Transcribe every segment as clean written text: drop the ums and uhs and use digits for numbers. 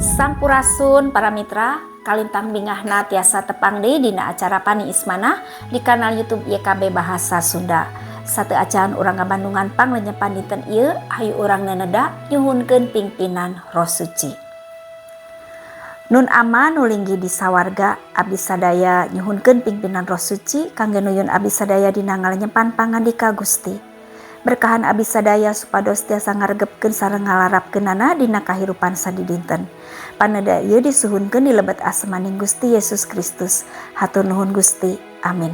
Sampurasun para mitra, kalintang bingahna tiasa tepang deui dina acara Paniis Manah di kanal YouTube YKB Bahasa Sunda. Sateuacan urang ngabandungan panglenyepan dinten ieu, hayu urang neneda nyuhunkeun pingpinan Roh Suci. Nun Ama nu linggih di sawarga, abdi sadaya nyuhunkeun pingpinan Roh Suci kangge nuyun abdi sadaya dina ngalenyepan pangandika Gusti. Berkahan abdi sadaya supados tiasa ngaregepkeun sareng ngalarapkeunana dina kahirupan sadidinten. Paneda ieu disuhunkeun di lebet asmaning Gusti Yesus Kristus. Hatur nuhun Gusti. Amin.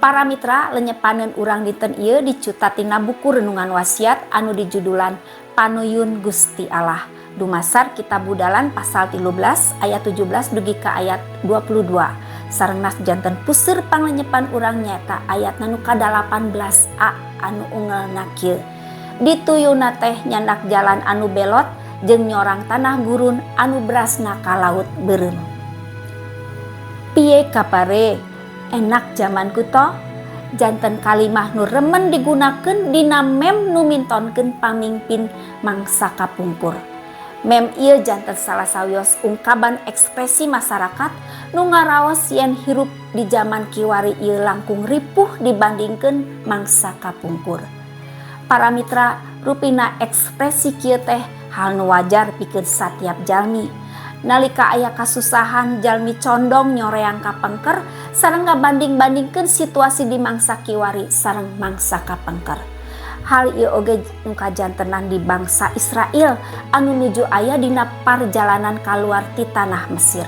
Para mitra, lenyepaneun urang dinten ieu dicutat tina buku Renungan Wasiat anu dijudulan Panuyun Gusti Allah. Dumasar Kitab Budalan pasal 13 ayat 17 dugi ka ayat 22. Sareng nas janten puseur panglenyepan urang nyaeta ayat nu ka-18a anu ungelna kieu. Dituyuna teh nyandak jalan anu belot jeung nyorang tanah gurun anu berasna ka laut beureum. Piye kabare? Enak jamanku to? Janten kalimah nu remen digunakeun dina meme nu mintonkeun pamingpin mangsa kapungkur. Meme ieu janten salah sawios ungkaban ekspresi masyarakat nu ngaraos yen hirup di zaman kiwari ieu langkung ripuh dibandingkeun mangsa kapungkur. Para mitra, rupina ekspresi kieu teh hal nu wajar pikeun satiap jalmi. Nalika aya kasusahan, jalmi condong nyoreang kapengker sareng ngabanding-bandingkeun situasi di mangsa kiwari sareng mangsa kapengker. Hal ieu oge nu kajantenan di bangsa Israel anu nuju aya dina parjalanan kaluar ti tanah Mesir.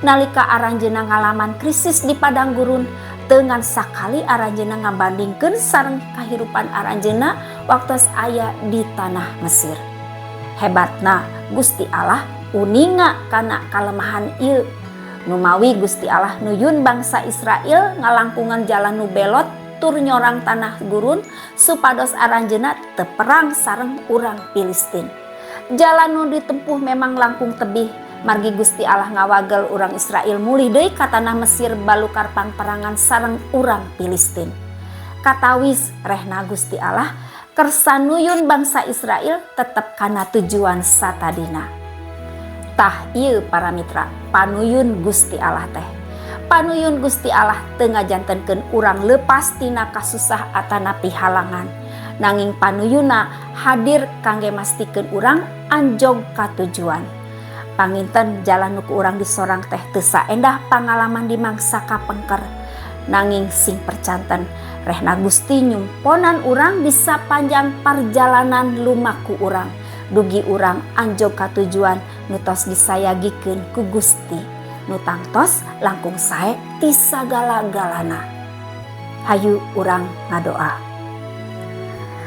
Nalika aranjeunna ngalaman krisis di padang gurun, teu ngan sakali aranjeunna ngabandingkeun sareng kahirupan aranjeunna waktos aya di tanah Mesir. Hebatna Gusti Allah uninga kana kalemahan ieu. Numawi Gusti Allah nuyun bangsa Israel ngalangkungan jalan nu belot tur nyorang tanah gurun supados aranjeunna teu perang sareng urang Filistin. Jalan nu ditempuh memang langkung tebih, margi Gusti Allah ngawagel urang Israel mulih deui ka tanah Mesir balukar pangperangan sareng urang Filistin. Katawis rehna Gusti Allah kersa nuyun bangsa Israel tetep kana tujuan satadina. Tah ieu para mitra, panuyun Gusti Allah teh. Panuyun Gusti Allah teu ngajantenkeun urang lepas tina kasusah atanapi halangan. Nanging panuyuna hadir kangge mastikeun urang anjog ka tujuan. Panginten jalan nu ku urang disorang teh teu saendah pangalaman di mangsa kapengker. Nanging sing percanten rehna Gusti nyumponan urang di sapanjang parjalanan lumaku urang. Dugi urang anjog ka tujuan nu tos disayagikeun ku Gusti. Nu tangtos langkung sae ti sagala-galana. Hayu urang ngadoa.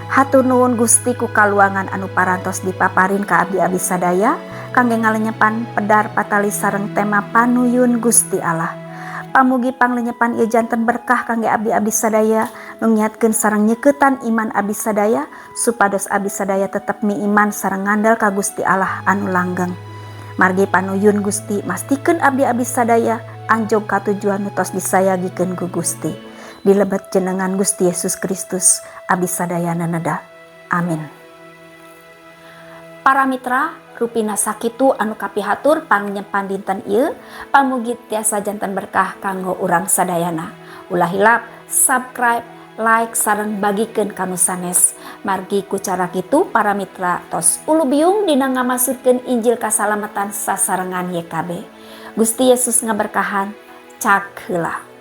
Hatur nuhun Gusti ku kaluangan anu parantos dipaparin ka abdi-abdi sadaya kangge ngalenyepan pedar patali sareng tema Panuyun Gusti Allah. Pamugi panglenyepan ieu janten berkah kangge abdi-abdi sadaya nu ngiatkeun sareng nyeuketan iman abdi sadaya supados abdi sadaya tetep miiman sareng ngandel ka Gusti Allah anu langgeng. Margi panuyun Gusti mastikeun abdi-abdi sadaya anjog ka tujuan nu tos disayagikeun ku Gusti. Dilebet jenengan Gusti Yesus Kristus abdi sadaya naneda. Amin. Para mitra, rupina sakitu anu kapihatur pangnyepan dinten ieu, pamugi tiasa janten berkah kanggo urang sadayana. Ulah hilap subscribe, like sareng bagikeun ka nu sanes. Margi ku cara kitu para mitra tos ulubiung dina ngamasurkeun Injil kasalamatan sasarengan YKB. Gusti Yesus ngaberkahan. Cak heula.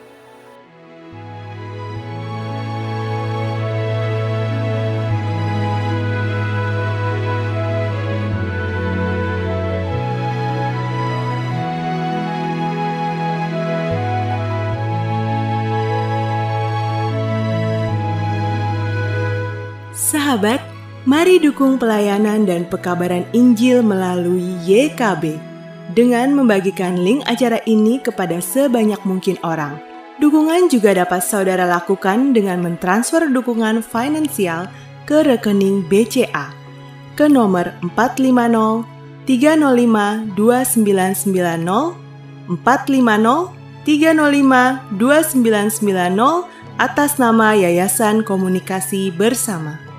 Sahabat, mari dukung pelayanan dan pekabaran Injil melalui YKB dengan membagikan link acara ini kepada sebanyak mungkin orang. Dukungan juga dapat saudara lakukan dengan mentransfer dukungan finansial ke rekening BCA ke nomor 450 305 2990 450 305 2990 atas nama Yayasan Komunikasi Bersama.